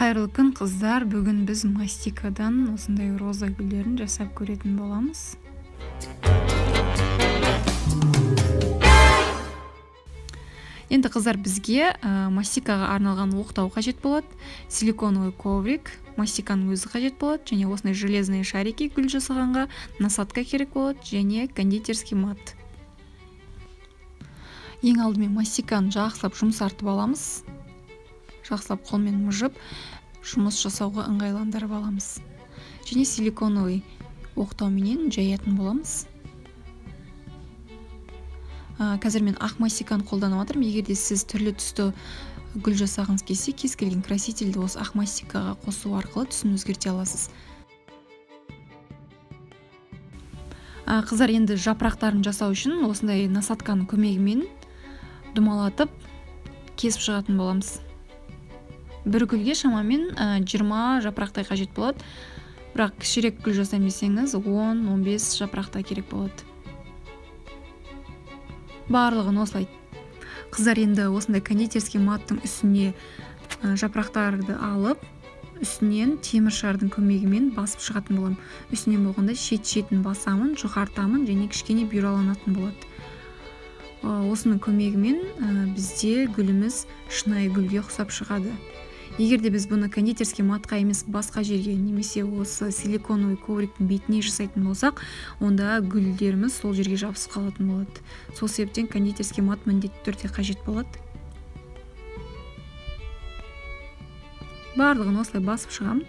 Қайырлы күн, қыздар. Бүгін біз мастикадан осындай роза гүлдерін жасап көретін боламыз. Енді, қыздар, бізге мастикаға арналған оқтау қажет болады, силиконовый коврик, мастиканың өзі қажет болады, және осындай железные шарики гүл жасағанға, насадка керек болады және кондитерский мат. Ең алдымен мастиканы жақсылап жұмсартып аламыз. Жақсылап қолмен мыжып, жұмыс жасауға ыңғайландырып аламыз. Және силиконовый оқтауменен жаятын боламыз. Қазір мен ақ мастиканы қолданып жатырмын. Егер де сіз түрлі түсті гүл жасағыңыз келсе, кез келген красительді осы ақ мастикаға қосу арқылы түсін өзгерте аласыз. Қыздар, енді жапырақтарын жасау үшін осындай насадканың көмегімен домалатып кесіп шығатын боламыз. Бір гүлге шамамен 20 жапырақтай қажет болады. Бірақ кішірек гүл жасаймын десеңіз, 10-15 жапырақтай керек болады. Барлығын осылай. Қыздар, енді осындай кондитерский маттың үстіне жапырақтарды алып, үстінен темір шардың көмегімен басып шығатын боламын. Үстінен болғанда шет-шетін басамын, жұқартамын және кішкене бюраланатын болады. Осының көмегімен бізде гүліміз шынайы гүлге ұқсап шығады. Егер де біз бұны кондитерский матқа емес, басқа жерге немесе осы силиконовый ковриктің бетіне жасайтын болсақ, онда гүлдеріміз сол жерге жабысып қалатын болады. Сол себептен кондитерский мат міндетті түрде қажет болады. Барлығын осылай басып шығамын.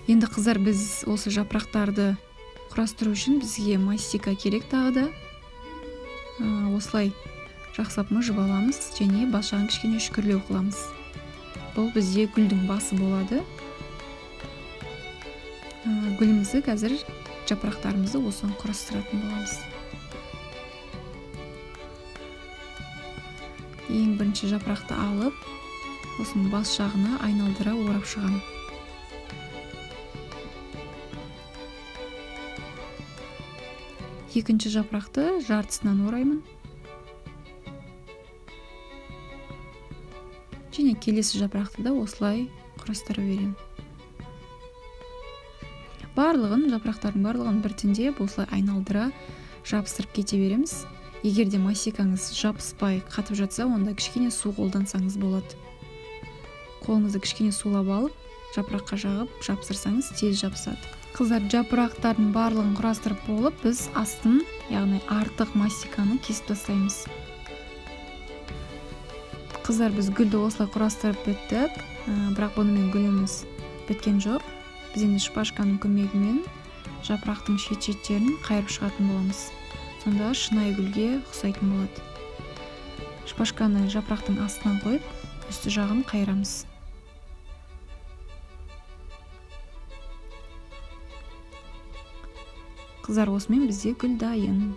Енді, қыздар, біз осы жапырақтарды құрастыру үшін бізге мастика керек тағы да. Осылай жақсылап мыжып аламыз және бас жағын кішкене үшкірлеу қыламыз. Бұл бізде гүлдің басы болады. Гүлімізді қазір жапырақтарымызды осыған құрастыратын боламыз. Ең бірінші жапырақты алып, осының бас жағына айналдыра орап шығамын. Екінші жапырақты жартысынан ораймын. Және келесі жапырақты да осылай құрастыра беремін. Барлығын, жапырақтардың барлығын біртіндеп осылай айналдыра жабыстырып кете береміз. Егер де мастикаңыз жабыспай қатып жатса, онда кішкене су қолдансаңыз болады. Қолыңызды кішкене сулап алып, жапыраққа жағып жабыстырсаңыз тез жабысады. Қыздар, жапырақтардың барлығын құрастырып болып, біз астын, яғни артық мастиканы кесіп тастаймыз. Қыздар, біз гүлді осылай құрастырып біттік, бірақ бұнымен гүліміз біткен жоқ. Біз енді шпажканың көмегімен жапырақтың шет-шеттерін қайырып шығатын боламыз. Сонда шынайы гүлге ұқсайтын болады. Шпажканы жапырақтың астынан қойып, үсті жағын қайырамыз. Қыздар, осымен бізде гүл дайын.